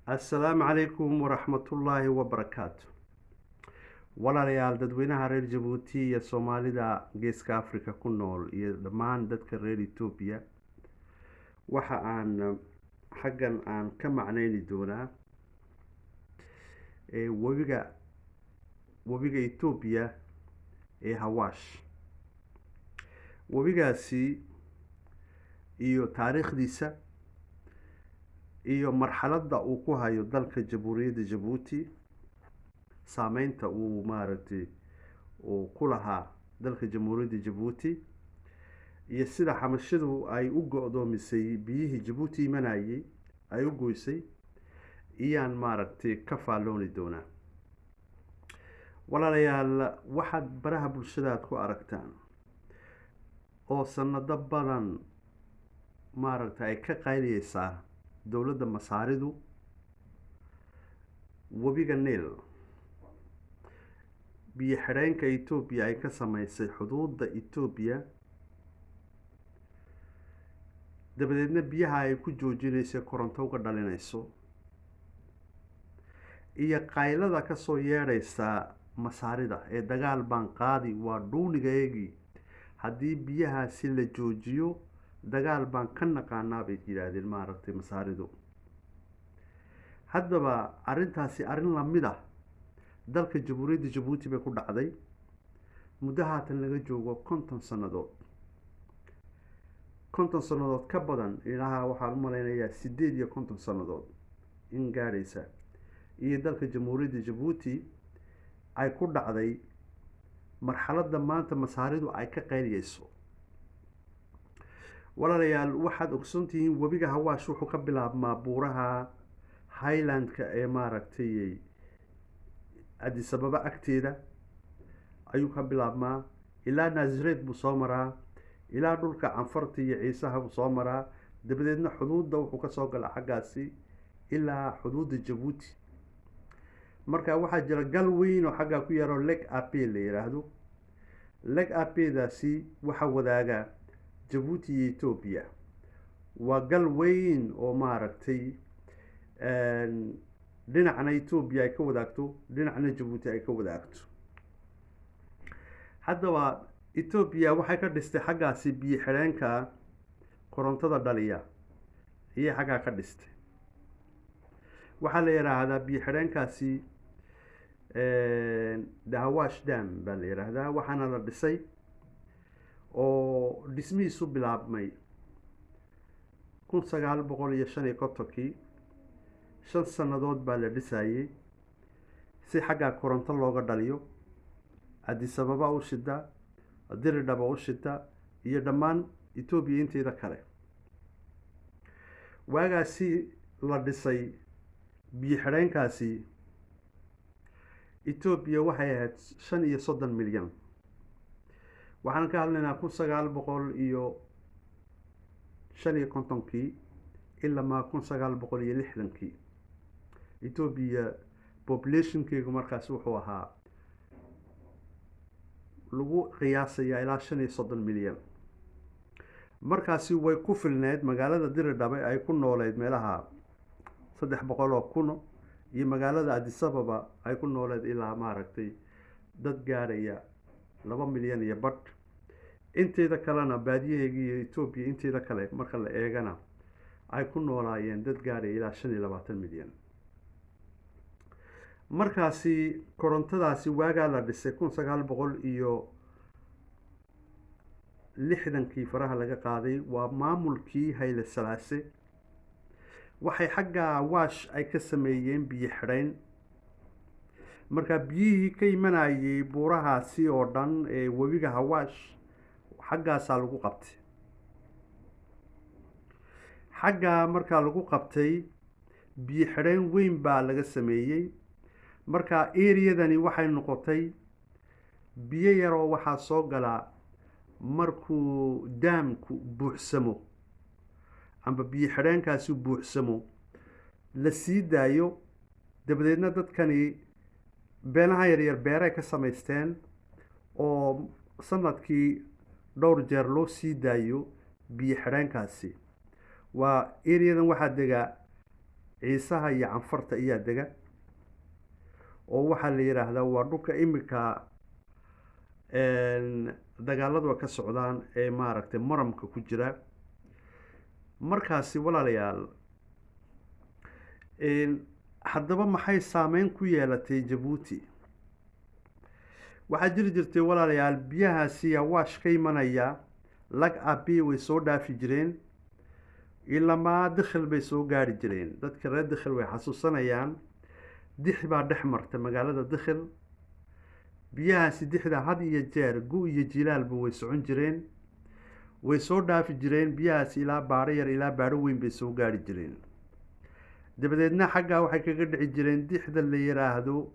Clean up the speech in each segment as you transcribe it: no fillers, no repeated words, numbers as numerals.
Assalaamu calaykum waraxmatullaahi wabarakaatu. Walaalayaal, dadweynaha reer Jabuuti iyo Soomaalida Geeska Africa ku nool iyo dhammaan dadka reer Etoobiya, waxa aan xaggan aan ka macneyni doonaa webiga Etoobiya ee Hawaash, webigaasi iyo taariikhdiisa iyo marxaladda uu ku hayo dalka Jamhuuriyadda Jabuuti, saameynta uu maaragtay uu ku lahaa dalka Jamhuuriyadda Jabuuti, iyo sida Xamashidu ay u go-doomisay biyihii Jabuuti imanayay, ay u goysay, iyaan maaragtay ka faallooni doonaa. Walaalayaal, waxaad baraha bulshada aad ku aragtaan oo sanado badan maaragtay ay ka qayliyeysaa dowladda Masaaridu webiga Niil, biyo xidheenka Etoobiya ay ka sameysay xuduudda Etoobiya, dabadeedna biyaha ay ku joojinayso, koronto uga dhalinayso, iyo qaylada kasoo yeedhaysa Masaarida ee "Dagaal baan qaadi, waa dhuunigaygii, haddii biyahaasi la joojiyo dagaal baan ka naqaanaa," bay yidhaahdeen maaragtay Masaaridu. Haddaba arrintaasi arrin lamid ah dalka Jamhuuriyadda Jabuuti bay ku dhacday muddo haatan laga joogo 50 sannadood, 50 sannadood ka badan, ilaha waxaan u malaynayaa 58 sannadood in gaadhaysa, iyo dalka Jamhuuriyadda Jabuuti ay ku dhacday marxaladda maanta Masaaridu ay ka qayliyeyso. Walaalayaal, waxaad ogsoontihiin webiga Hawaash wuxuu ka bilaabmaa buuraha Highlandka ee maaragtay Addis Ababa agteeda ayuu ka bilaabmaa, ilaa Naasireed buu soo maraa, ilaa dhulka Canfarta iyo Ciisaha buu soo maraa, dabadeedna xuduudda wuxuu kasoo galaa xaggaasi ilaa xuduudda Jabuuti. Marka waxaa jira gal weyn oo xaggaa ku yaaro Lake Abe la yidhaahdo. Lake Abedaasi waxaa wadaaga Jabuuti iyo Etoobiya. Waa gal weyn oo maaragtay dhinacna Etoobiya ay ka wadaagto, dhinacna Jabuuti ay ka wadaagto. Haddaba Etoobiya waxay ka dhistay xaggaasi biyo xidheenka korontada dhaliya ayay xaggaa ka dhistay. Waxaa la yidhaahdaa biyo xidheenkaasi the Hawash Dam baa la yidhaahdaa. Waxaana la dhisay oo dhismihiisu bilaabmay 1955-kii. 5 sannadood baa la dhisayey si xaggaa koronto looga dhaliyo, Addis Ababa u shida, Diridhaba u shida iyo dhammaan Etoobiya inteeda kale. Waagaasi la dhisay biyo xidheenkaasi, Etoobiya waxay ahayd 35 milyan. Waxaan ka hadlaynaa 1955-kii ilamaa 1960-kii. Etoobiya populationkeegu markaasi wuxuu ahaa lagu qiyaasayaa ilaa 35 milyan. Markaasi way ku filneyd magaalada Diridhabe ay ku nooleyd meelaha 300,000, iyo magaalada Addis Ababa ay ku nooleed ilaa maaragtay dad gaadhaya 2.5 milyan. Inteeda kalena, baadiyaheega iyo Etoobiya inteeda kale marka la eegana, ay ku noolaayeen dad gaadhaya ilaa 25 milyan. Markaasi korontadaasi waagaa la dhisay 1960-kii faraha laga qaaday, waa maamulkii Hayle Salaase. Waxay xagga Waash ay ka sameeyeen biyo xidhayn. Marka biyihii ka imanayay buurahaasi oo dhan ee webiga Hawaash xaggaasaa lagu qabtay. Xaggaa markaa lagu qabtay, biyo xidhayn weyn baa laga sameeyey. Marka eriyadani waxay noqotay biyo yaroo waxaa soo galaa markuu daamku buuxsamo amba biyo xidheenkaasi buuxsamo la sii daayo. Dabadeedna dadkani beelaha yaryar beeray ka samaysteen oo sanadkii dhowr jeer loo sii daayo biyo xidheenkaasi. Waa eriyadan waxaa degaa Ciisaha iyo Canfarta ayaa dega, oo waxaa la yidhaahdaa waa dhulka iminka dagaaladu ka socdaan ee maaragtay maramka ku jira. Markaasi walaalayaal, haddaba maxay saameyn ku yeelatay Jabuuti? Waxaa jiri jirtay, walaalayaal, biyahaasi Awaash ka imanaya Lag Abi way soo dhaafi jireen, ilamaa Dikhil bay soo gaari jireen. Dadka reer Dikhil way xasuusanayaan, dix baa dhex marta magaalada Dikhil. Biyahaasi dixda had iyo jeer, gu iyo jilaalba, way socon jireen, way soo dhaafi jireen biyahaasi ilaa Baadho Yar, ilaa Baadho Weyn bay soo gaari jireen. Dabadeedna xaggaa waxay kaga dhici jireen dixda la yiraahdo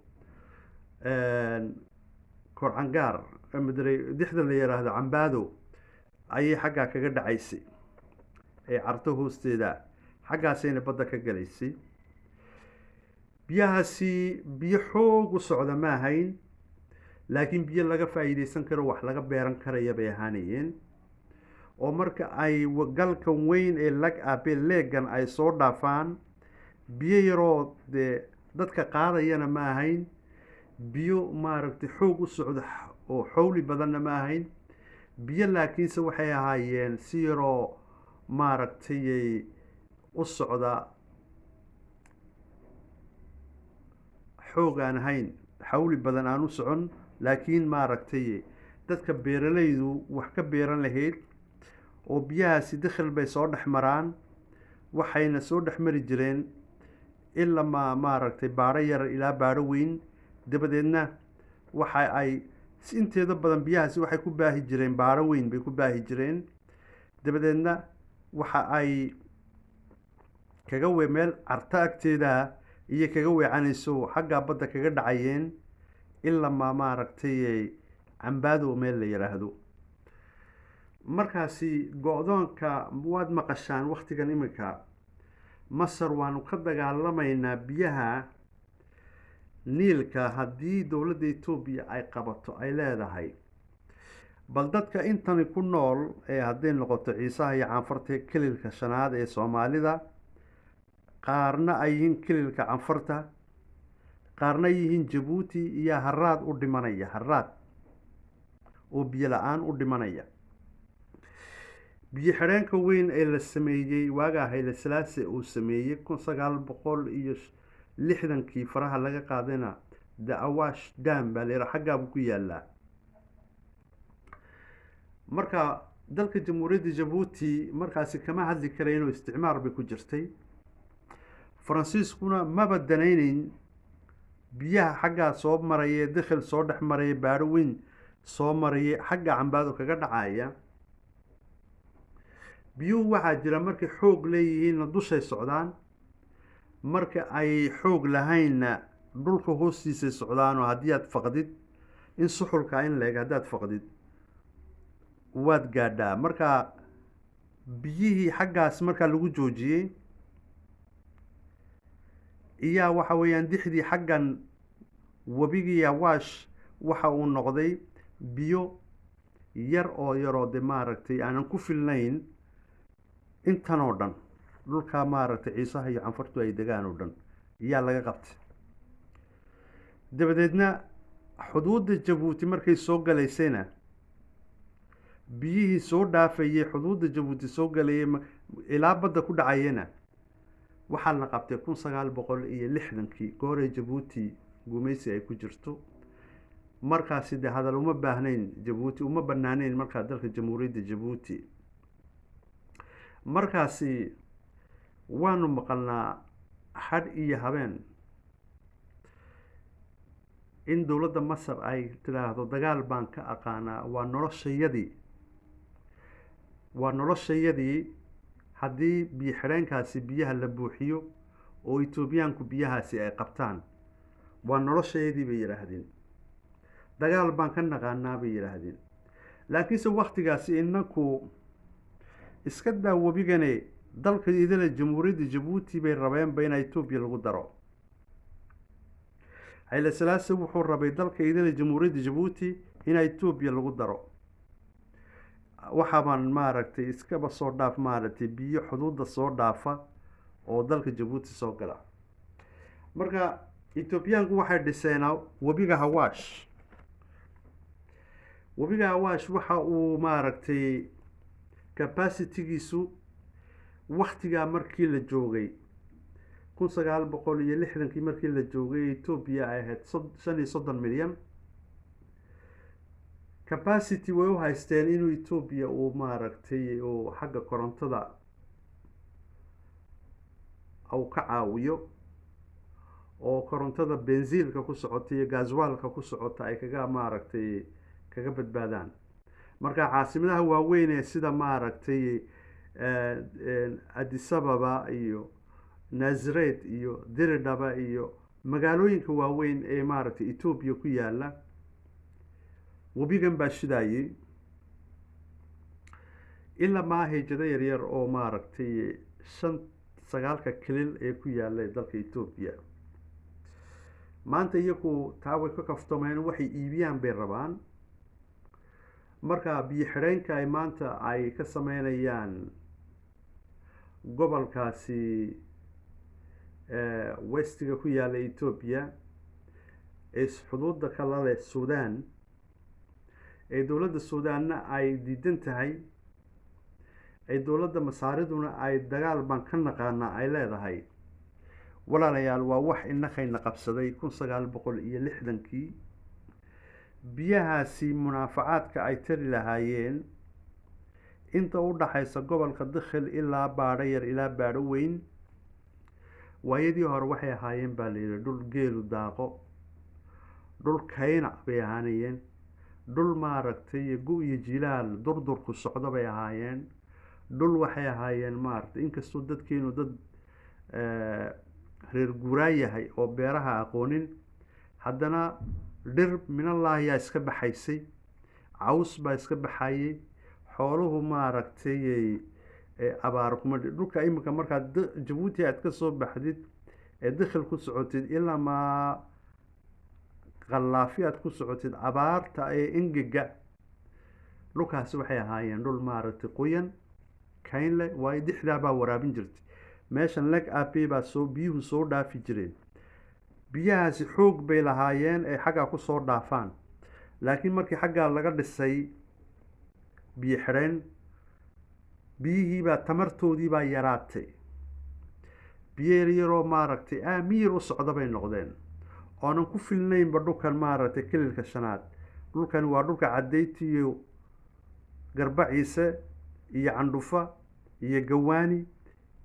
Korcangaar, dixda la yiraahdo Cambaado ayay xaggaa kaga dhacaysay ee Carto hoosteeda, xaggaasayna badda ka galaysay. Biyahaasi biyo xoog u socda ma ahayn, laakiin biyo laga faa'iideysan karo, wax laga beeran karaya bay ahaanayeen. Oo marka ay galkan weyn ee Lag Abe leegan ay soo dhaafaan, biyo yaroo dee dadka qaadayana ma ahayn, biyo maaragtay xoog u socda oo xowli badanna ma ahayn biyo, laakiinse waxay ahaayeen si yaroo maaragtay u socda, xoog aan ahayn, xawli badan aan u socon, laakiin maaragtay dadka beeralaydu wax ka beeran lahayd. Oo biyahaasi Dikhil bay soo dhex maraan, waxayna soo dhex mari jireen ilaa ma maaragtay Baadho Yar ilaa Baadho Weyn. Dabadeedna waxa ay inteeda badan biyahaasi waxay ku baahi jireen Baadho Weyn bay ku baahi jireen. Dabadeedna waxa ay kaga we meel Carto agteeda iyo kaga weecanayso, xaggaa badda kaga dhacayeen ilaa ma maaragtay Cambaado meel la yiraahdo. Markaasi go-doonka waad maqashaan waktigan iminka Masar waanu ka dagaalamaynaa biyaha Niilka haddii dowladda Etoobiya ay qabato, ay leedahay. Bal dadka intani ku nool ee hadday noqoto Ciisaha iyo Canfarta, Kililka Shanaad ee Soomaalida, qaarna ay yihiin Kililka Canfarta, qaarna yihiin Jabuuti, iyo haraad u dhimanaya, haraad oo biyo la-aan u dhimanaya. Biyo xidheenka weyn ee la sameeyey waagaa Hayle Salaase uu sameeyey 1960-kii faraha laga qaadayna, the Awash Dam baa la yidhaha, xaggaabuu ku yaalaa. Marka dalka Jamhuuriyadda Jabuuti markaasi kama hadli karaynoo isticmaar bay ku jirtay. Faransiiskuna maba danayneyn biyaha xaggaa soo maraya, Dikhil soo dhex maraya, Baadho Weyn soo maraya, xagga Cambaado kaga dhacaya. Biyuhu waxaa jira markay xoog leeyihiinna dushay socdaan, marka ay xoog lahaynna dhulka hoostiisay socdaanoo haddii aad faqdid in suxulka in leeg haddaad faqdid waad gaadhaa. Marka biyihii xaggaas markaa lagu joojiyey iyaa waxa weeyaan dixdii xaggan webigii Awaash waxa uu noqday biyo yar oo yaroo de maaragtay aanan ku filnayn intan oo dhan, dhulkaa maaragtay Ciisaha iyo Canfartu ay degaan oo dhan iyaa laga qabtay. Dabadeedna xuduudda Jabuuti markay soo galaysayna, biyihii soo dhaafayey xuduudda Jabuuti soo galayay ilaa badda ku dhacayana waxaa la qabtay 1960-kii, goorey Jabuuti gumaysi ay ku jirto. Markaasi dee hadal uma baahnayn, Jabuuti uma banaaneyn markaa dalka Jamhuuriyadda Jabuuti. Markaasi waanu maqalnaa hadh iyo habeen in dowladda Masar ay tidhaahdo dagaal baan ka aqaanaa, waa noloshayadii, waa noloshayadii haddii biyo xidheenkaasi biyaha la buuxiyo oo Etoobiyaanku biyahaasi ay qabtaan, waa noloshayadii bay yidhaahdeen, dagaal baan ka naqaanaa bay yidhaahdeen. Laakiinse waktigaasi inaku iska daa webigane, dalka idile Jamhuuriyadda Jabuuti bay rabeenba in Etoobiya lagu daro. Hayle Salaase wuxuu rabay dalka idile Jamhuuriyadda Jabuuti in Etoobiya lagu daro. Waxaabaan maaragtay iskaba soo dhaaf maaragtay biyo xuduudda soo dhaafa. Oo dalka Jabuuti soo gala. Marka Etoobiyaanku waxay dhiseen webiga Hawaash. Webiga Hawaash waxa uu, maaragtay, capacitygiisu waktigaa markii la joogay, 1960-kii markii la joogay, Etoobiya ay ahayd 35 milyan. Capacity way u haysteen inuu Etoobiya uu, maaragtay, uu xagga korontada uu ka caawiyo, oo korontada benziilka ku socota iyo gaaswaalka ku socota ay kaga, maaragtay, kaga badbaadaan. Marka caasimadaha waaweyn ee sida, maaragtay, Addis Ababa iyo Nazareth iyo Diridhaba iyo magaalooyinka waaweyn ee, maaragtay, Etoobiya ku yaala, webigan baa shidaayey, ilaa maa hejado yaryar oo, maaragtay, shan sagaalka kilil ee ku yaala dalka Etoobiya. Maanta iyagu taa way ka kaftomeen, waxay iibiyaan bay rabaan. Marka biyo xidheenka ay maanta ay ka sameynayaan gobolkaasi westiga ku yaala Etoobiya ee xuduudda kala leh Sudan, ee dowladda Suudaanna ay diidan tahay, ay dowladda Masaariduna ay dagaal baan ka naqaanaa ay leedahay, walaalayaal, waa wax inakayna qabsaday 1960-kii. Biyahaasi munaafacaadka ay tari lahaayeen inta u dhaxaysa gobolka Dikhil ilaa Baadho Yar ilaa Baadho Weyn, waayadii hore waxay ahaayeen, baa la yidhi, dhul geelu daaqo, dhul kayna bay ahaanayeen, dhul, maaragtay, gu iyo jilaal durdurku socdo bay ahaayeen, dhul waxay ahaayeen, maaragtay, inkastoo dadkeenu dad reer guuraa yahay oo beeraha aqoonin, haddana dhir minallaahi yaa iska baxaysay, caws baa iska baxayay, xooluhu, maaragtay, abaar kuma. Dhulka iminka markaad Jabuuti aad ka soo baxdid ee Dikhil ku socotid, ilaa maa Qallaafi aad ku socotid, abaarta ee engega, dhulkaasi waxay ahaayeen dhul, maaragtay, qoyan, kayn leh, waayo dixdaa baa waraabin jirtay. Meeshan Leg Abe baa soo biyuhu soo dhaafi jireen. Biyahaasi xoog bay lahaayeen ay xaggaa kusoo dhaafaan, laakiin markii xaggaa laga dhisay biyo xidheen, biyihiibaa tamartoodii baa yaraatay. Biyo yaryaroo, maaragtay, aamiyir u socda bay noqdeen, oonan ku filnaynba dhulkan, maaragtay, kililka shanaad. Dhulkani waa dhulka Cadeyti iyo Garbaciise iyo Candhufa iyo Gawaani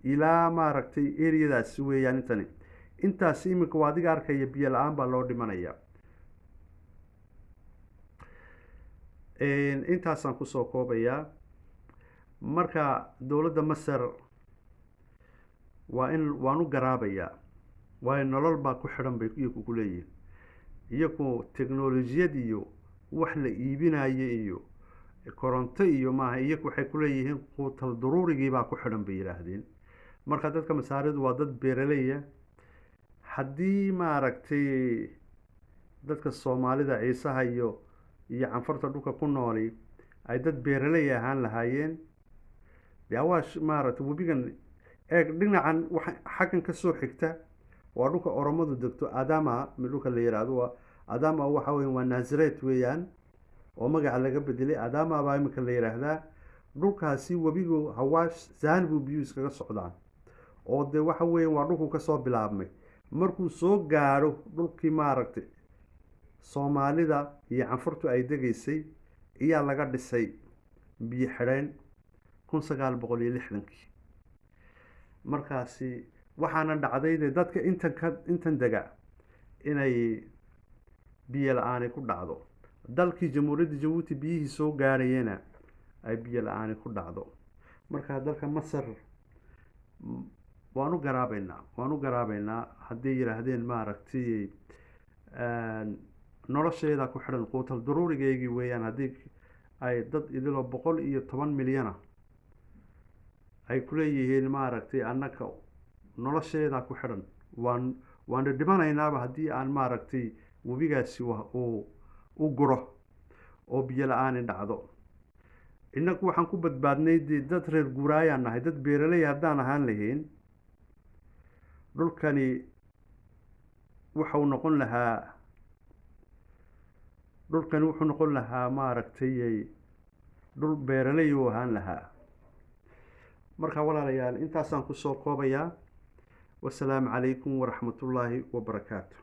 ilaa, maaragtay, areadaasi weeyaan intani. Intaasi iminka waa adiga arkaya, biyo la-aan baa loo dhimanaya. Intaasaan kusoo koobayaa. Marka dowladda Masar waa in waan u garaabayaa, waayo nolol baa ku xidhan bay iyaku ku leeyihin. Iyaku technolojiyad iyo wax la iibinayo iyo koronto iyo maaha, iyaku waxay kuleeyihiin quutal daruurigii baa ku xidhan bay yidhaahdeen. Marka dadka Masaaridu waa dad beeraleya. Haddii, maaragtay, dadka Soomaalida, Ciisaha iyo Canfarta dhulka ku nooli ay dad beeraley ahaan lahaayeen, dee Awaash, maaragtay, webigan eeg, dhinacan waxa xaggan kasoo xigta waa dhulka Oromadu degto, Adama dhulka la yiraahdo. Waa Adama, waxa weya waa Nazaret weeyaan oo magaca laga bedelay, Adama baa iminka la yiraahdaa dhulkaasi. Webigu Hawaash saan buu biyuhu iskaga socdaan, oo dee waxa weya waa dhulku kasoo bilaabmay. Markuu soo gaadho dhulkii, maaragtay, Soomaalida iyo Canfurtu ay degaysay, ayaa laga dhisay biyo xidheen 1960-kii. Markaasi waxaana dhacday de dadka intan ka intan dega inay biyo la-aani ku dhacdo, dalkii Jamhuuriyadda Jabuuti biyihii soo gaarayena ay biyo la-aani ku dhacdo. Marka dalka Masar waan u garaabeynaa, waan u garaabeynaa hadday yidhaahdeen, maaragtay, nolosheeda ku xidhan, quutal daruurigeygii weeyaan. Haddii ay dad idiloo 110 milyana ay kuleeyihiin, maaragtay, annaka nolosheeda ku xidhan, waana dhimanaynaaba haddii aan, maaragtay, webigaasi uu u guro oo biyo la-aani dhacdo. Innagu waxaan ku badbaadnay dee dad reer guuraayaan nahay. Dad beeraley haddaan ahaan lahayn Dhulkani wuxuu noqon lahaa, dhulkani wuxuu noqon lahaa, maaragtay, dhul beeraley uu ahaan lahaa. Marka walaalayaal, intaasaan kusoo koobayaa. Wasalaamu calaykum waraxmatullaahi wabarakaatu.